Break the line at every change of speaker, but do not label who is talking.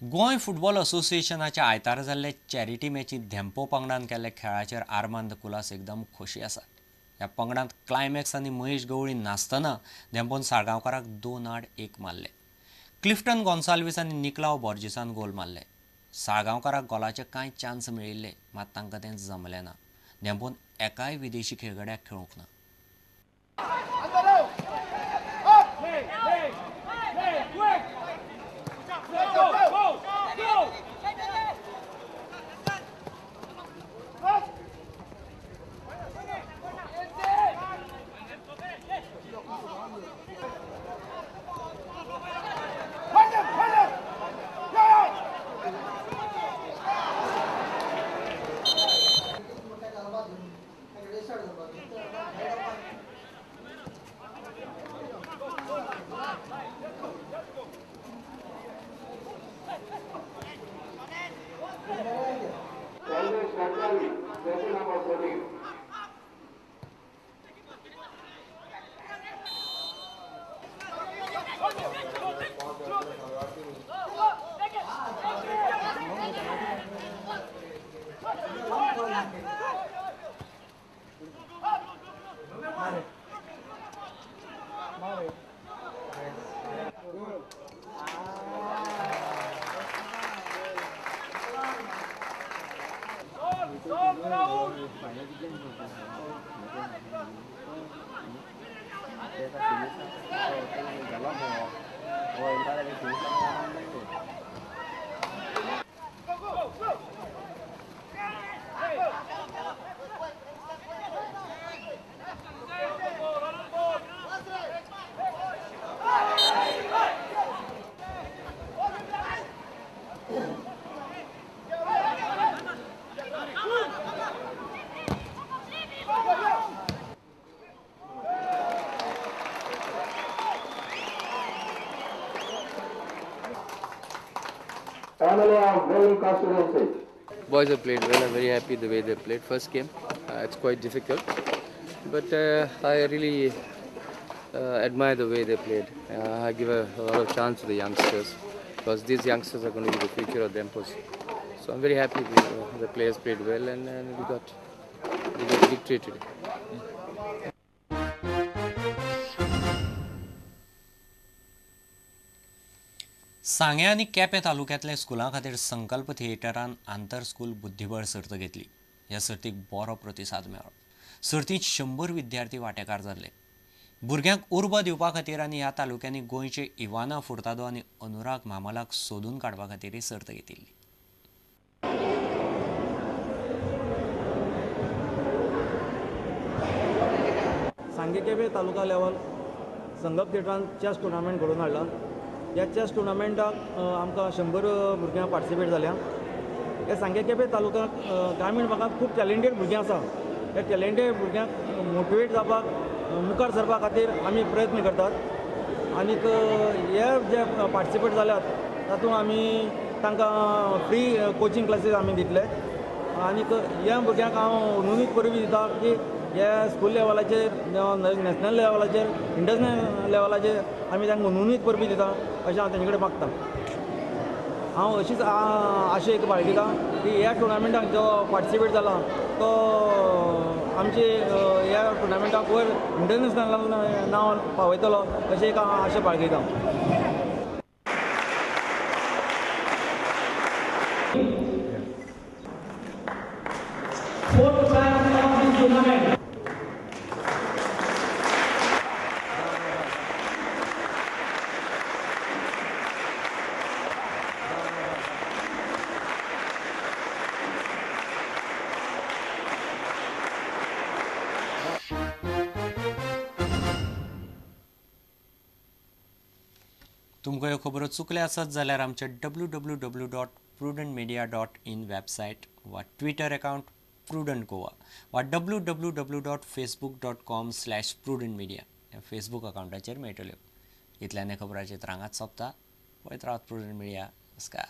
Goa football असोसिएशनाच्या आयतारा जाल्ले charity मॅचींत धेंपो पंगडान केल्ल्या खेळाचेर आर्मांद कुलास एकदम खोशी आसा. ह्या पंगडांत क्लायमॅक्स आनी महेश गवळी नासतना धेंपोन साळगांवकाराक 2-1 मारले. क्लिफ्टन गोन्साल्वीस आनी निकलाव बॉर्जिसान गोल मारले. साळगांवकाराक गोलाचे कांय चान्स मेळिल्ले, मात तांकां तें जमलें ना. धेंपोन एकाय विदेशी खेळगड्याक खेळूंक ना.
Boys have played well. I'm very happy the way they played. First game, it's quite difficult, but I really admire the way they played. I give a lot of chance to the youngsters, because these youngsters are going to be the future of Dempo's. So I'm very happy the players played well, and we got victory today.
सांगें आनी केपें तालुक्यांतल्या स्कुलां खातीर संकल्प थिएटरान आंतर school बुद्धिबळ सर्त घेतली. ह्या सर्तीक बरो प्रतिसाद मेळ्ळो. सर्तींत 100 विद्यार्थी वांटेकार जाल्ले. भुरग्यांक उर्बा दिवपा खातीर आनी ह्या तालुक्यांनी गोंयचे इवाना फुर्तादो आनी अनुराग म्हामलाक सोदून काडपा खातीर ही सर्त घेतिल्ली.
सांगें केपें तालुका लेवल संकल्प थिएटरान चॅस टुर्नामेंट घडोवन हाडला. ह्या चॅस टुर्नामेंटाक आमकां 100 भुरग्यां पार्टिसिपेट जाल्या. ह्या सांगें केपें तालुक्याक ग्रामीण भागांत खूब टॅलेंटेड भुरगीं आसा. ह्या टॅलेंटेड भुरग्यांक मोटिवेट जावपाक मुखार सरपा खातीर आमी प्रयत्न करतात. आनीक हे जे पार्टिसिपेट जाल्यात तातूंत आमी तांकां फ्री कोचिंग क्लासीस आमी दितले. आनीक ह्या भुरग्यांक हांव नोंदणीक परबी दिता की हे स्कूल लेवलाचेर, नॅशनल लेवलाचेर, इंटरनॅशनल लेवलाचेर आमी तांकां नोंदणीक परबी दिता अशें हांव तेंचे कडेन मागता. हांव अशीच आशा एक बाळगिता की ह्या टुर्नामेंटाक जो पार्टिसिपेट जाला तो आमचे ह्या टुर्नामेंटाक वयर इंटरनॅशनल नांव पावयतलो अशें एक हांव आशा बाळगिता.
तुमकां ह्यो खबरो चुकल्या आसत जाल्यार आमचे www.prudentmedia.in website वा ट्विटर अकाउंट प्रुडंट गोवा वा www.facebook.com/prudentmedia ह्या फेसबूक अकाउंटाचेर मेळटल्यो. इतल्यान खबराचेर रांगात सोंपता. पळयत रावत प्रुडंट मिडिया. नमस्कार.